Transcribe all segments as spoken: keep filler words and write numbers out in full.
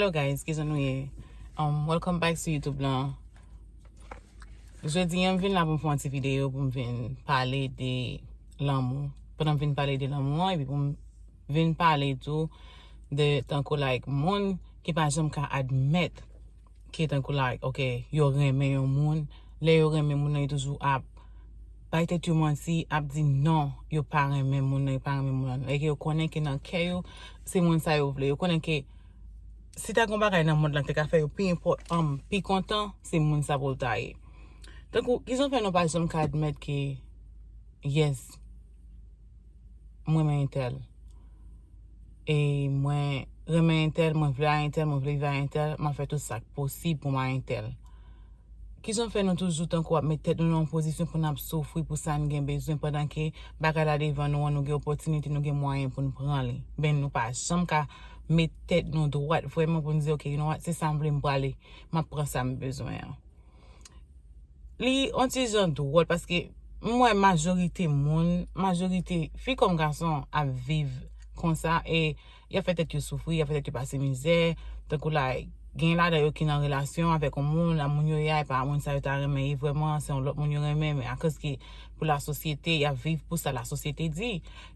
Hello guys, kijan nou ye? Um, welcome back to YouTube lan. Jodi a m vin la pou m fè yon ti videyo pou m vin pale de lanmou. Pandan m vin pale de lanmou an, epi pou m vin pale tou de tankou like moun ki pa janm ka admèt ke tankou like, ok, yo renmen yon moun. Lè yo renmen moun nan, yo toujou ap bay tèt yo manti, ap di non, yo pa renmen moun nan, yo pa renmen moun nan. Lè yo konnen ke nan kè yo, se moun sa yo vle. Yo konnen ke si ta gon bagay nan mond lan ki te ka fè yo pi enpò-, um, pi kontan, se moun sa pou l ta ye. Tankou, kijan fè nou pa janm ka admèt ke, yes, mwen renmen entèl. E mwen renmen entèl, mwen vle a entèl, mwen vle viv a entèl, mwen fè tout sa k posib pou mwen a entèl. Kijan fè nou toujou tankou ap met tèt nou nan yon pozisyon pou n ap soufri pou sa n gen bezwen, pandan ke bagay la devan nou an, nou gen opòtinite, nou gen mwayen pou n pran li? Ben, nou pa janm ka met tèt nou dwat vrèman pou n di, ok, you know what, se sa m vle, m prale, m ap pran sa m bezwen an. Li yon ti jan dwòl, paske m wè majorite moun, majorite fi kòm gason ap viv konsa, e y ap fè tèt yo soufri, y ap fè tèt yo pase mizè. Tankou la, gen ladan yo ki nan relasyon avèk yon moun, la moun yo ye a, e pa moun sa yo ta renmen ye vrèman, se yon lòt moun yo renmen, men akoz ke pou lasosyete, y ap viv pou sa lasosyete di,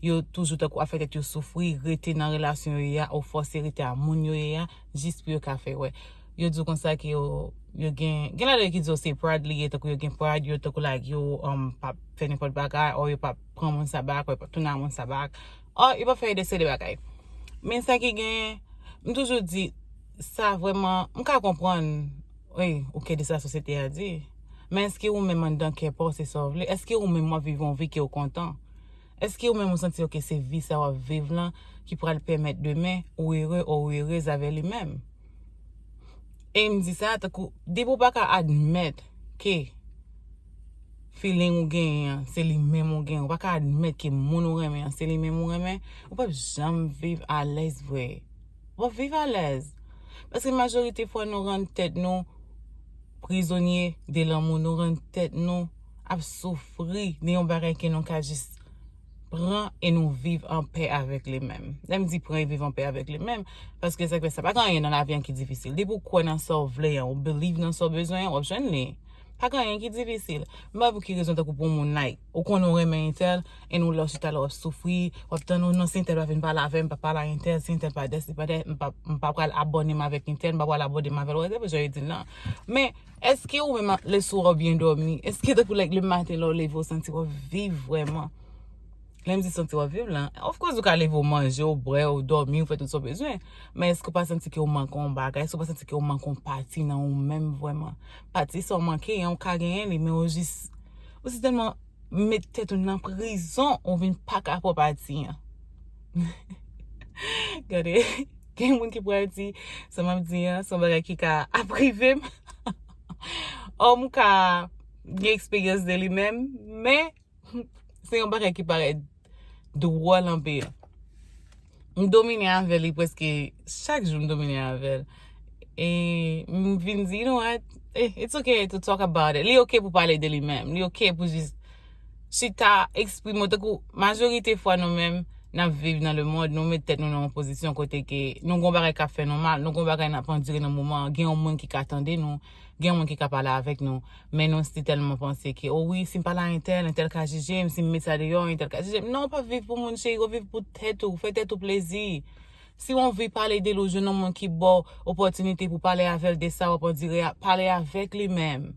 yo toujou tankou ap fè tèt yo soufri, rete nan relasyon yo ye a, ou fòse rete a moun yo ye a, jis pou yo ka fè wè. Yo di w konsa ke yo, yo gen, gen ladan yo ki di w se pride li ye, tankou yo gen pride, yo tankou like yo, um, p ap fè nenpòt bagay, or yo p ap pran moun sa back, or yo p ap tounen a moun sa back, or yo p ap fè de seri de bagay. Men sa ki gen, m toujou di, sa vrèman, m ka konprann, wi, ou ke de sa sosyete a di. Men èske ou menm anndan kè pa w se sa w vle? Èske ou menm w ap viv yon vi ke w kontan? Èske ou menm ou santi, ok, se vi sa w ap viv lan ki pral pèmèt demen ou ere or ou erez avè li menm? E m di sa, tankou, depi w pa ka admèt ke feeling ou genyen an, se li menm ou genyen, ou pa ka admèt ke moun ou renmen an, se li menm ou renmen, ou p ap janm viv alèz vre. W ap viv alèz. Paske majorite fwa nou rann tèt nou prizonye de lanmou, nou rann tèt nou ap soufri de yon bagay ke nou ka jis pran e nou viv an pè avèk li menm. Lè m di pran e viv an pè avèk li menm, paske sa k fè sa, pa gen anyen nan lavi an ki difisil. Depi w kwè nan sa w vle an, ou believe nan sa w bezwen an, w ap jwenn li. Pa gen anyen ki difisil. M pa pou ki rezon tankou pou moun like, ou konnen w renmen entèl, e nou lè w chita la w ap soufri, w ap tann ou non, si entèl pa vin pale avè m, m pa pale a entèl, si entèl pa dèt, li pa dèt, m pa, m pa pral abòne m avèk entèl, m pa pral abòne m avè l, whatever jan yo di l lan. Men, èske ou menm lè sou w byen dòmi, èske tankou like le maten lè w leve w santi w ap viv vrèman? Lè m di santi w ap viv lan, of course ou ka leve w manje, w bwè, w dòmi, w fè tout sa w bezwen. Men èske w pa santi ke w manke yon bagay? Èske w pa santi ke w manke yon pati nan ou menm vrèman? Pati sa w manke an, ou ka genyen li, men ou jis, ou si tèlman met tèt ou nan prizon, ou vin pa ka pran pati an. Gade, gen moun ki pral di, sa m ap di an, se yon bagay ki ka ap rive m. Or m ka gen eksperyans de li menm, men se yon bagay ki parèt dwòl anpil. M domine avè li prèske chak jou, m domine avè l. E m vin di, you know what? Eh, it's okay to talk about it. Li oke pou pale de li menm. Li oke pou jis chita, eksprime w. Tankou majorite fwa nou menm, n ap viv nan lemonn, nou met tèt nou nan yon pozisyon kote ke nou gon bagay k ap fè nou mal, nou gon bagay n ap andire nan moman an, gen yon moun ki ka tande nou, gen yon moun ki ka pale avèk nou, men nou si tèlman panse ke, o wi, si m pale a entèl, entèl ka jije m, si m met sa deyò, entèl ka jije m. Non, w p ap viv pou moun, cheri, w ap viv pou tèt ou, fè tèt ou plezi. Si w anvi pale de li, w jwenn yon moun ki ba w opòtinite pou pale avè l de sa w ap andire a, pale avèk li menm.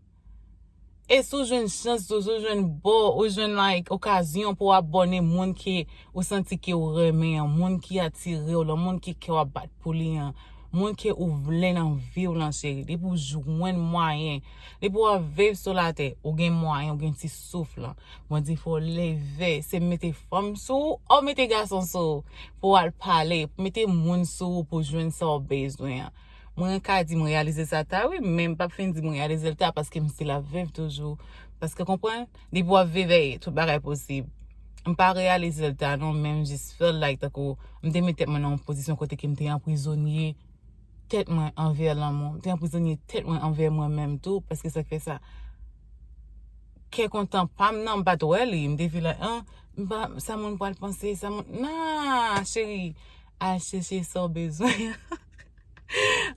E si w jwenn chans, si w jwenn bò, ou jwenn, like, okazyon pou w abòne moun ke ou santi ke w renmen an, moun ki atire w lan, moun ke kè w ap bat pou li an, moun ke ou vle nan vi w lan, cheri. Depi w jwenn mwayen, depi w ap viv sou latè, ou gen mwayen, ou gen ti souf lan. Mwen di fò w leve, se mete fanm sou ou, o mete gason sou ou, pou w al pale, mete moun sou ou pou jwenn sa w bezwen an. Mwen ka di m reyalize sa ta wi, men m p ap fin di m reyalize l ta paske m still ap viv toujou. Paske konprann, depi w ap viv, ey, tout bagay posib. M pa reyalize l ta non, men m jis feel like tankou m te met tèt mwen nan yon pozisyon kote ke m te anprizonye tèt mwen anvè lanmou. M te anprizonye tèt mwen anvè mwen menm tou, paske sa k fè sa. Kè kontan pa m nan, m pa t wè li. M te feel like, ah, m pa, sa moun pral panse, sa moun, nan, cheri, al chèche sa w bezwen.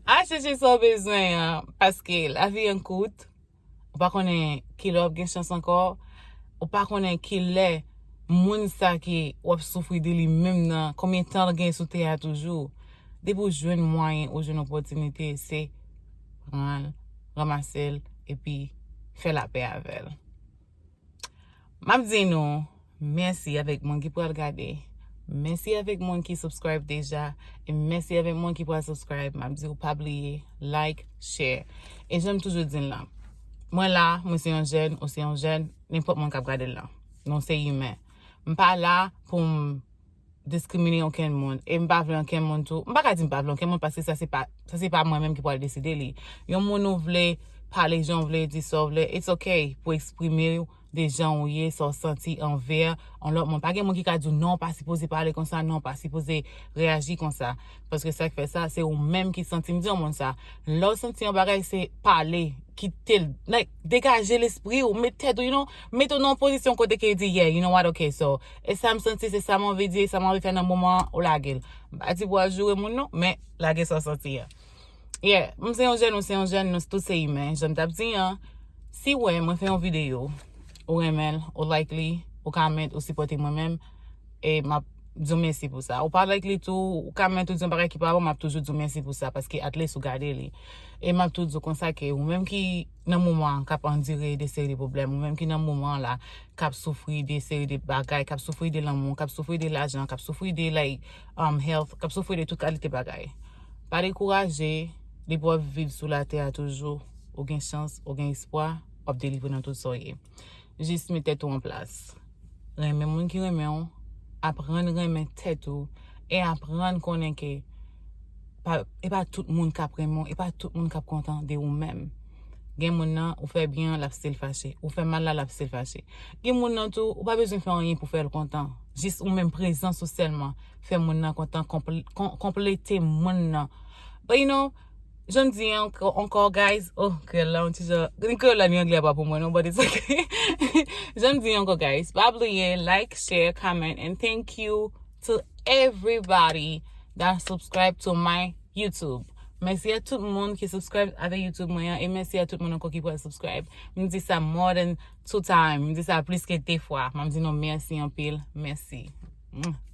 Al chèche sa w bezwen an, paske lavi an kout. Ou pa konnen kilè w ap gen chans ankò. Ou pa konnen kilè moun sa ki w ap soufri de li menm nan, konbyen tan l gen sou tè a toujou. Depi w jwenn mwayen, ou jwenn opòtinite, se pran l, ranmase l, epi fè lapè avè l. M ap di nou mèsi avèk moun ki pral gade. Mèsi avèk moun ki subscribe deja. E mèsi avèk moun ki pral subscribe. M ap di w pa bliye like, share. E jan m toujou di l lan. Mwen la, mwen se yon jèn, ou se yon jèn, nenpòt moun k ap gade l lan. Nou se imen. M pa la pou m diskrimine okenn moun. E m pa vle okenn moun tou. M pa ka di m pa vle okenn moun paske sa se pa, sa se pa mwen menm ki pral deside li. Yon moun ou vle pale jan w vle, di sa w vle, it's ok pou eksprime w de jan w ye, sa w santi anvè yon lòt moun. Pa gen moun ki ka di w non, w pa sipoze pale konsa, non, w pa sipoze reyaji konsa. Paske sa k fè sa, se ou menm ki santi. M di yon moun sa, lè w santi yon bagay, se pale, kite l, like, degaje lespri w, met tèt ou, you know, mete w nan yon pozisyon kote ke di, yeah, you know what, ok, so, e sa m santi, se sa m anvi di, e sa m anvi fè nan moman an, ou lage l. M pa di pou w al joure moun non, men lage sa w santi a. Yeah, m se yon jèn, ou se yon jèn, nou tout se imen, jan m t ap di an. Si w wè mwen fè yon videyo, ou renmen l, ou like li, ou comment, ou sipòte mwen menm, e m ap di w mèsi pou sa. Ou pa like li tou, ou comment, ou di yon bagay ki pa bon, m ap toujou di w mèsi pou sa, paske at least ou gade li. E m ap tou di w konsa ke ou menm ki nan moman an k ap andire de seri de pwoblèm, ou menm ki nan moman an la k ap soufri de seri de bagay, k ap soufri de lanmou, k ap soufri de lajan, k ap soufri de, like, um, health, k ap soufri de tout kalite bagay. Pa dekouraje, depi w ap viv sou latè a toujou, ou gen chans, ou gen espwa, w ap delivre nan tout sa w ye. Jis met tèt ou an plas. Renmen moun ki renmen w, aprann renmen tèt ou, e aprann konnen ke pa, e pa tout moun k ap renmen w, e pa tout moun k ap kontan de ou menm. Gen moun nan, ou fè byen an, l ap still fache. Ou fè mal la, l ap still fache. Gen moun nan tou, ou pa bezwen fè anyen pou fè l kontan. Jis ou menm prezans ou sèlman fè moun nan kontan, konpl-, kon-, konplete moun nan. But you know, jan m di ankò, ankò, guys, oh, kreyòl la, yon ti jan, kreyòl la ni anglè pa pou mwen, non, but it's okay. Jan m di ankò, guys, pa bliye, like, share, comment, and thank you to everybody that subscribe to my YouTube. Mèsi a tout moun ki subscribe avèk YouTube mwen an, e mèsi a tout moun ankò ki pral subscribe. M di sa more than two time, m di sa plis ke de fwa. M ap di nou mèsi anpil, mèsi. Mwah.